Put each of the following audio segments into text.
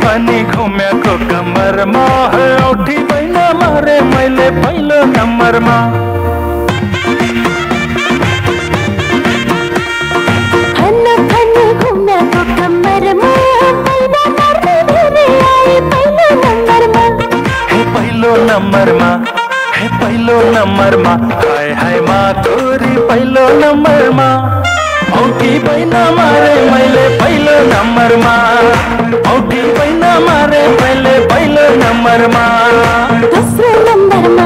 पनि घुमेको कमरमा औठी बैन मारे मैले पहिलो नम्बरमा पहिलो नम्बरमा हाय हाय मा तोरी पहिलो नम्बरमा औठी बैन मारे मैले पहिलो नम्बरमा औठी बैन मारे मैले पहिलो नम्बरमा दोस्रो नम्बरमा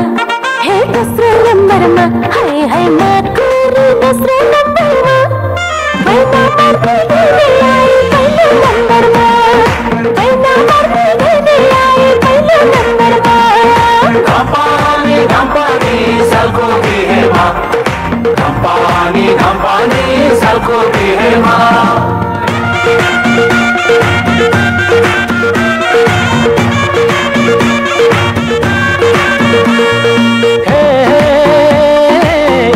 हे दोस्रो नम्बरमा हाय हाय मा तोरी दोस्रो नम्बरमा बैन मारे पहिलो नम्बरमा बैन मारे पहिलो नम्बरमा घम्पानी सालको बिहेमा घम्पानी सालको बिहेमा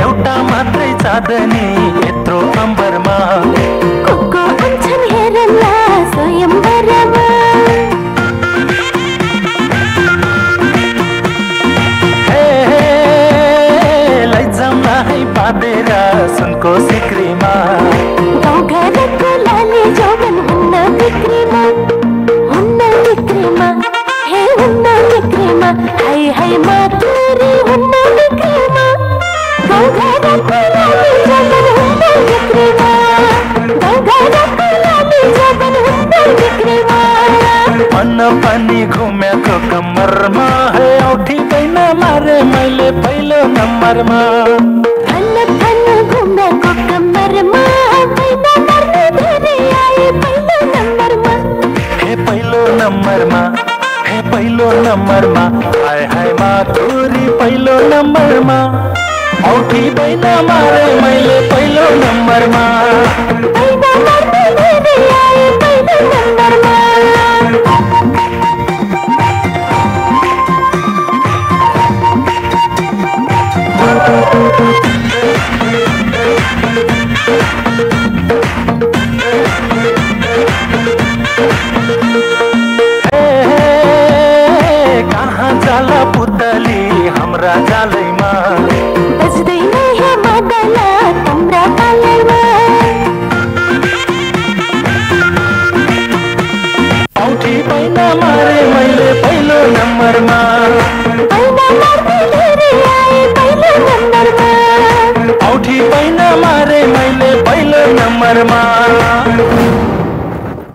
एउटा मात्रै चाँदनी यत्रो अम्बरमा कोको अन्छन् हेरला स्वयम्वरमा बाँधेर सुनको सिक्रीमा गाउँघरको लाली जौवन हुन्न बिक्रीमा हे हुन्न बिक्रीमा हाय हाय मा तोरी हुन्न बिक्रीमा गाउँघरको लाली जौवन हुन्न बिक्रीमा गाउँघरको लाली जौवन हुन्न बिक्रीमा मन पनि घुमेको कमरमा हे औठी बैन मारे मैले पहिलो नम्बरमा घुमेको कमरमा बैन मार्ने धेरै आए पहिलो नम्बरमा हे पहिलो नम्बरमा हाय हाय मा तोरी पहिलो नम्बरमा औठी बैन मारे मैले पहिलो नम्बरमा बैन मार्ने धेरै आए पहिलो नम्बरमा कहाँ जाला पुतली हाम्रा जालैमा बज्दैन हे मादला तिम्रा तालैमा औठी बैन मारे मैले पहिलो नम्बरमा